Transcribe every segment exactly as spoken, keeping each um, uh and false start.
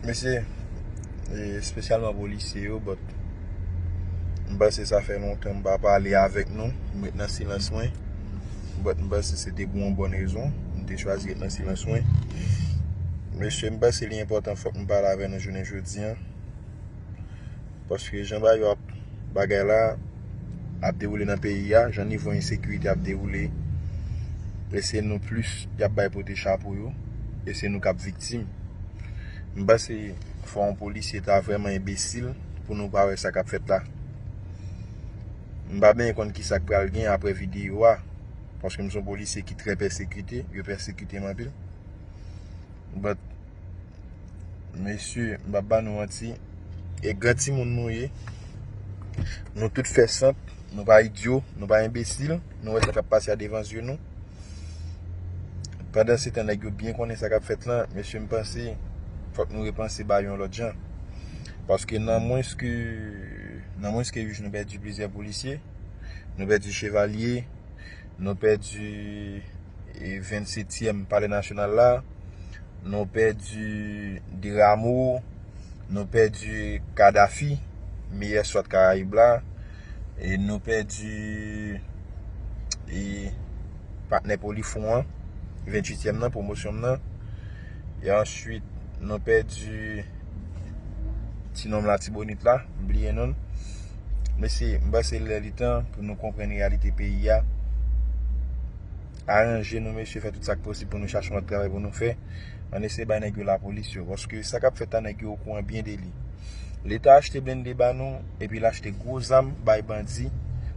Mesye, e espesyalman polisye yo, but m panse sa fè lontan m pa pale avèk nou, m ret nan silans mwen. But m panse se te pou yon bòn rezon m te chwazi ret nan silans mwen. Mesye, m panse li enpòtan, fòk m pale avè nou jounen jodi a. Paske jan bagay yo ap, bagay la ap dewoule nan peyi a, jan nivo ensekirite ap dewoule, e se nou plis y ap bay pote chapo yo, e se nou k ap viktim. M panse fò yon polisye ta vrèman enbesil pou nou pa wè sa k ap fèt la. M pa byen konn kisa k pral gen apre videyo a, paske m se yon polisye ki trè pèsekite, yo pèsekite m anpil. But, mesye, m p ap ba nou manti, e gran timoun nou ye. Nou tout fè sant, nou pa idyo, nou pa enbesil, nou wè sa k ap pase a devan zye nou. Pandan se tan nèg yo byen konnen sa k ap fèt lan, mesye, m panse fòk nou repanse bagay yon lòt jan. Paske nan mwens ke, nan mwens ke uit, nou pèdi plizyè polisye, nou pèdi chevalye, nou pèdi e vennsetyèm Palè Nasyonal la, nou pèdi Deramo, nou pèdi Kadafi, meyè swat Karayib la, e nou pèdi e patnè Polifront an, venntuityèm nan, pwomosyon m nan, e answit nou pèdi ti nonm Latibonit la, m bliye non l. Mesye, m panse lè li tan pou nou konprann reyalite peyi a. Aranje nou, mesye, fè tout sa k posib pou nou chache yon lòt travay pou nou fè. Ann eseye bay nèg yo lapolis yo, paske sa k ap fèt la, nèg yo okouran byen de li. Leta achte blende ba nou, epi l achte gwo zam bay bandi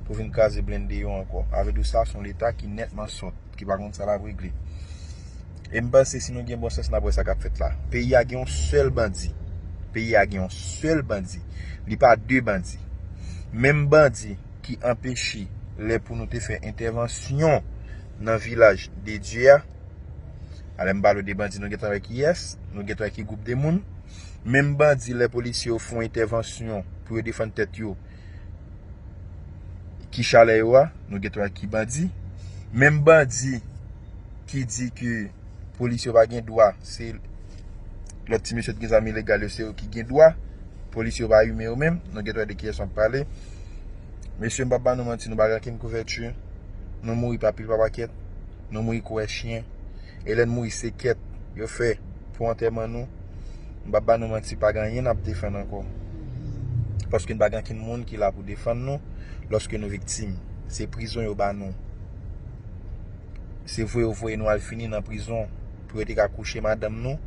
pou vin kraze blende yo ankò. Avèdi sa, se yon Leta ki nètman sòt, ki pa konn sa l ap regle. E m panse si nou gen bon sans, n ap wè sa k ap fèt la. Peyi a gen yon sèl bandi. Peyi a gen yon sèl bandi. Li pa de bandi. Menm bandi ki anpeche lè pou nou te fè entèvansyon nan vilaj de Dye a. Alè m pale w de bandi, nou gentan wè kiyès, nou gentan wè ki gwoup de moun. Menm bandi, lè polisye yo fè yon entèvansyon pou yo defann tèt yo, ki chalè yo a, nou gentan wè ki bandi. Menm bandi ki di ke polisye yo pa gen dwa, se lòt ti mesye ki gen zam ilegal yo, se yo ki gen dwa. Polisye yo pa imen yo menm, nou gentan wè de kiyès m ap pale. Mesye, m p ap ba nou manti, nou pa gen okenn kouvèti. Nou mouri pa pil pa pakèt, nou mouri kou wè chyen. E lè n mouri, se kèt yo fè pou antèman nou. M p ap ba nou manti, pa gen anyen n ap defann ankò. Paske n pa gen okenn moun ki la pou defann nou lòske nou viktim. Se prizon yo ba nou. Se vre yo voye nou al fini nan prizon pou yo te ka kouche madanm nou,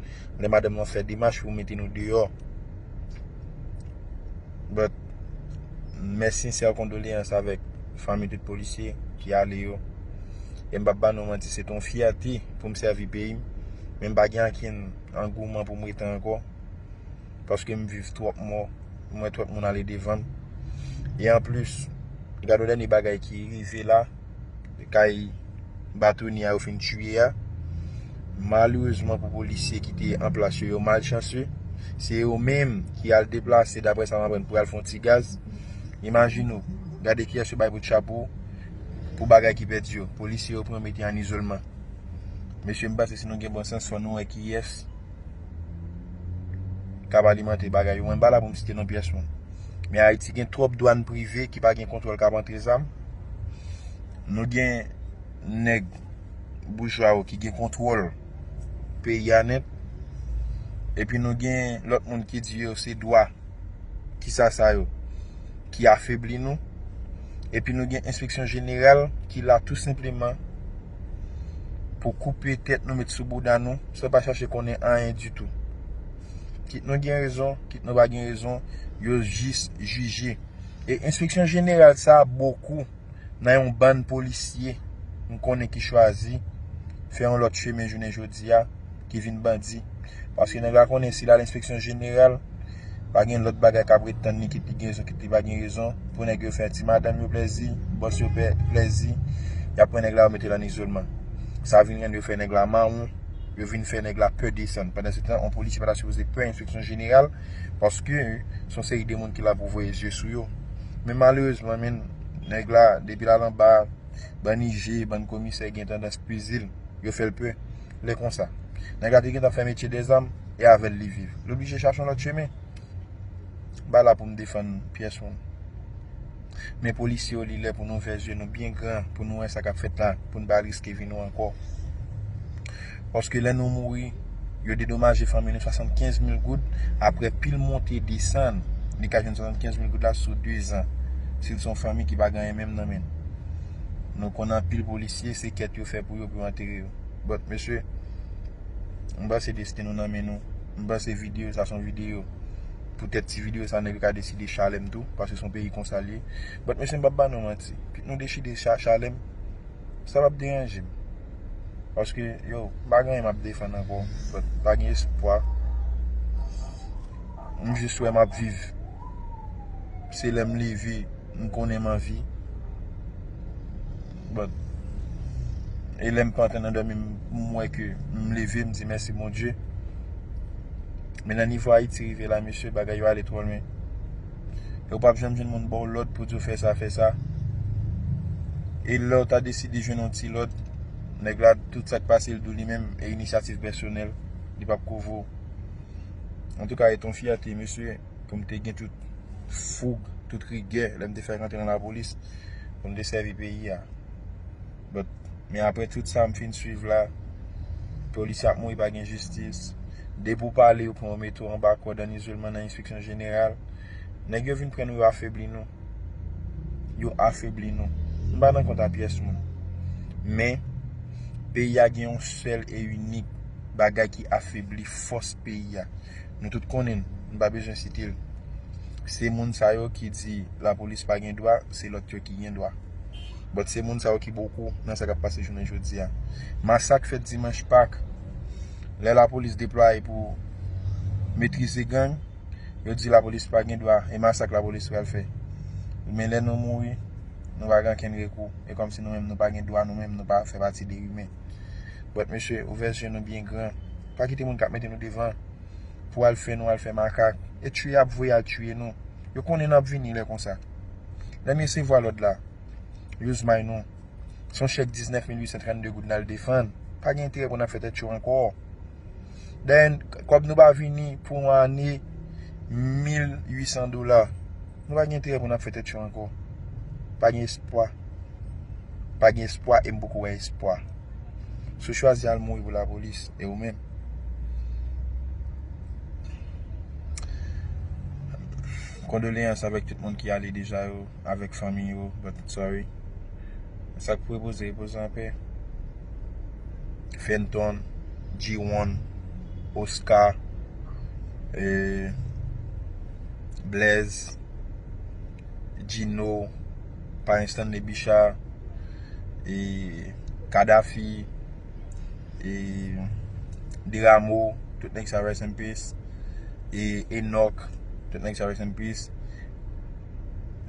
lè madanm nou ap fè demach pou mete nou deyò. But, mes sincères condoléances avèk fanmi tout polisye ki ale yo. E m p ap ba nou manti, se t on fyète pou m sèvi peyi m, men m pa gen ankenn angouman pou m rete ankò, paske m viv twòp mò, m wè twòp moun ale devan m. E anplis, gade yon dènye bagay ki rive la, kay batonye a yo fin tiye a. Malerezman pou polisye ki te an plas yo, yo malchanse. Se yo menm ki al deplase, daprè sa m aprann, pou al fè yon ti gaz. Imajine w, gade kiyès yo bay bout chapo pou bagay ki pèdi yo. Polisye yo pran mete an izolman. Mesye, m panse si nou gen bon sans, fò nou wè kiyès k ap alimante bagay yo. Mwen pa la pou m site non pyès moun. Men Ayiti gen twòp dwàn prive ki pa gen kontwòl k ap antre zam. Nou gen nèg boujwa yo ki gen kontwòl peyi a nèt. Epi nou gen lòt moun ki di yo se dwa ki sa sa yo ki afebli nou. Epi nou gen enspeksyon jeneral ki la tou senpleman pou koupe tèt nou, met sou bouda nou, san pa chache konnen anyen ditou. Kit nou gen rezon, kit nou pa gen rezon, yo jis jije. E enspeksyon jeneral sa a bokou nan yon bann polisye m konnen ki chwazi fè yon lòt chemen jounen jodi a, ki vin bandi. Paske nèg la konnen si l al enspeksyon jeneral, pa gen lòt bagay k ap ret tann li, kit li gen rezon, kit li pa gen rezon, pou nèg yo fè ti madanm yo plèzi, bòs yo pè plèzi, y ap pran nèg la, yo mete l an izolman. Sa vin rann yo fè nèg la mawon, yo vin fè nèg la pè desann. Pandan se tan, yon polisye pa ta sipoze pè enspeksyon jeneral, paske se yon seri de moun ki la pou voye zye sou yo. Men malerezman, men, nèg la, depi l al anba, bann I G, bann komisè gen tandans peze l, yo fè l pè. Lè konsa, nèg la te gentan fè metye dèzam, e avè l li viv. Li oblije chache yon lòt chemen. M pa la pou m defann pyès moun. Men polisye yo, li lè pou nou ouvè zye nou byen gran, pou nou wè sa k ap fèt la, pou n pa riske vi nou ankò. Paske lè nou mouri, yo dedomaje fanmi nou swasannkenz mil goud, apre pil monte desann, li ka jwenn swasannkenz mil goud la sou de zan. Si l se yon fanmi ki pa gen anyen menm nan men l. Nou konn anpil polisye, se kèt yo fè pou yo, pou yo antere yo. But, mesye, m panse desten nou nan men nou. M panse videyo sa se yon videyo. Poutèt ti videyo sa, nèg yo ka deside chalè m tou, paske se yon peyi konsa l ye. But, mesye, m p ap ba nou manti. Kit nou deside cha-, chalè m, sa p ap deranje m. Paske, yo, m pa gen anyen m ap defann ankò. But, pa gen espwa. M jis wè m ap viv. Se lè m leve, m konnen m an vi. But, e lè m pa antre nan dòmi, m, m wè ke m leve, m di mèsi Bondye. Men nan nivo Ayiti rive la, mesye, bagay yo ale twò lwen. E w p ap janm jwenn moun ba w lòd pou di w fè sa, fè sa. E lè w ta deside jwenn yon ti lòd, nèg la, tout sa k pase l di w li menm, e inisyativ pèsonèl, li p ap kouvri w. Antouka, e t on fyète, mesye, pou m te gen tout foug, tout rigè, lè m te fèk antre nan lapolis, pou m te sèvi peyi a. But, men apre tout sa m fin swiv la, polisye ap mouri, pa gen jistis. Depi w pale, yo pran w mete w anba kòd, an izoleman, nan enspeksyon jeneral. Nèg yo vin pran nou, yo afebli nou. Yo afebli nou. M pa nan kont a pyès moun. Men, peyi a gen yon sèl e inik bagay ki afebli fòs peyi a. Nou tout konnen l, m pa bezwen site l. Se moun sa yo ki di lapolis pa gen dwa, se lòt yo ki gen dwa. But se moun sa yo ki bokou nan sa k ap pase jounen jodi a. Masak fèt dimanch Pak, lè lapolis deplwaye pou metrize gang, yo di lapolis pa gen dwa, e masak lapolis pral fè. Men lè nou mouri, nou pa gen ankenn rekou. E kòmsi nou menm nou pa gen dwa, nou menm nou pa fè pati de imen. But mesye, ouvè zye nou byen gran. Pa kite moun k ap mete nou devan pou al fè nou al fè makak. E tiye y ap voye al tiye nou. Yo konnen n ap vini lè konsa. Lè m resevwa lòd la, yo zmay nou. Se yon chèk diznèf mil uit san trannde goud n al defann. Pa gen enterè pou n ap fè tèt cho ankò. Dayè, kòb nou pa vini pou yon ane, mil uit san dola. Nou pa gen enterè pou n ap fè tèt cho ankò. Pa gen espwa. Pa gen espwa e m poko wè espwa. Si w chwazi al mouri pou lapolis, e ou menm? Kondoleyans avèk tout moun ki ale deja yo, avèk fanmi yo, but sorry. Sa k pou repoze, repoze anpè. Fenton, G one, Oscar, e, Blaze, Gino, Payen Stanley Bicha, e, Kadafi, e, Deramo, tout nèg sa rest in peace, e, Enoch, tout nèg sa rest in peace,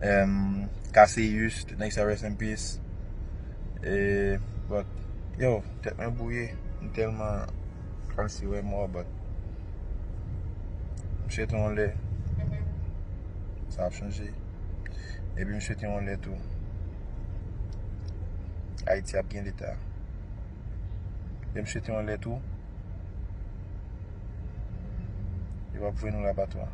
em, Cassius, tout nèg sa rest in peace, e, but, yo, tèt mwen bouye, m tèlman kòmsi wè mò, but, m swete yon lè, sa ap chanje. Epi m swete yon lè tou. Ayiti ap gen leta. Epi m swete yon lè tou. Yo p ap voye nou lapatwa.